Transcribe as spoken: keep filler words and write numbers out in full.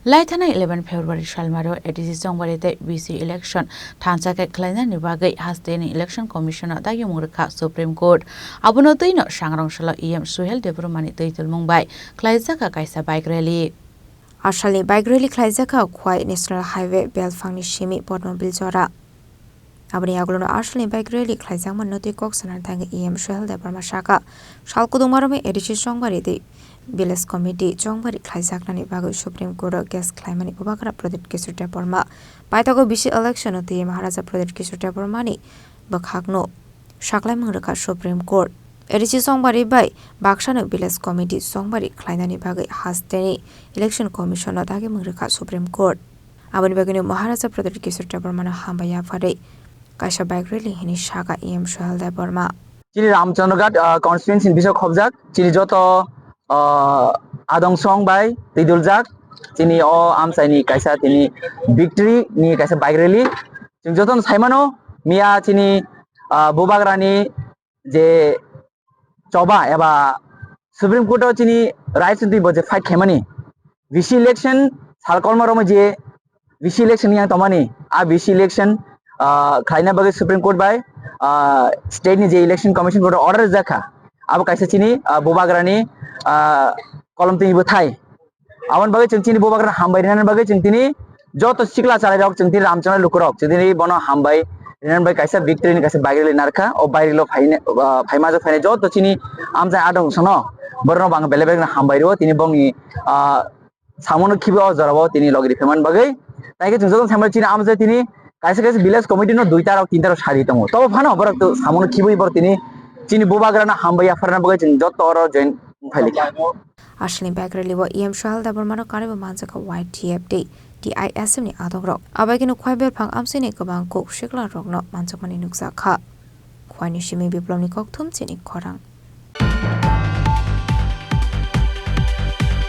Lai thanai eleven February salmaro A D C Chongbari tei V C election thansa khe khlainani bagwi hasteni Election Commission-no dagimung rwkha Supreme Court. Abono twino sangrong salo E M Suhel Debbarmani twi tulmung bai khlaijakha kaisa bike rally. Asalni bike rally khlaijakha Khwai National Highway belphangni simi Potmobil jora. Aboni yagulono asalni bike rally khlaijakmani twi kok sanani thangwi E M Suhel Debbarma sakha, sal kudungma romwi A D C Chongbari tei Village Committee Chongbari khlaijaknani bagwi Supreme Court-o case khlaimani Bubagra Pradyut Kishore Debbarma. Paithago V C election-o twi Maharaja Pradyut Kishore Debbarmani bwkhakno saklaimung rwkha Supreme Court. A D C Chongbari bai baksano Village Committee Chongbari khlainani bagwi hasteni Election Commission-no dagimung rwkha Supreme Court. Aboni bagwino Maharaja Pradyut Kishore Debbarmano hambai yapharwi kaisa bike rally hwnwi sakha E M Suhel Debbarma. Chini Ramchandraghat, ah, constituency ni bising khobjak, chini joto, ah, adong song bai twiduljak, chini o amchaini kaisa tini victory ni kaisa bike rally. Chwng jotono saimano miya chini, ah, Bubagrani je choba eba Supreme Court o chini rights ni twi bo je fight khaimani, V C election sal kolma romo je V C election yang tomani, a V C election, ah, khlaina bagwi Supreme Court bai, ah, state ni je Election Commission board order jakha, abo kaisa chini, ah, Bubagrani, ah, kolom twi bo thai. Aboni bagwi chwng chini Bubagrano hambai rinani bagwi chwng tini joto sikla chalairok, chwng tini Ramchandra lukurok, chwng tini bono hambai rinani bagwi kaisa victory ni kaisa bike rally narwkha. O bike rally o phaine, ah, phaima jok phainai joto chini amchai adong sono borokno bo ang belai belai hambai rwo. Tini bongni, ah, samono khibi o jorao tini logi riphaimani bagwi. Tai khe chwng joto saimano chini amchai tini kaisa kaisa village committee no duita rok tinta rok sadi tongo. Tobo phano borok to samono khibui borok tini chini Bubagrano hambai yapharna bagwi chwng joto oro join wngphai likha. Asalni bike rally o E M Suhel Debbarmano kanwi bo manjakha Y T F tei T I S F ni adongrok. Abaikhe no Khwai belphang amchaini kwbang kok sikla rokno manjakmani nukjakha. Khwaini simi Biplobni kokthum chini khorang.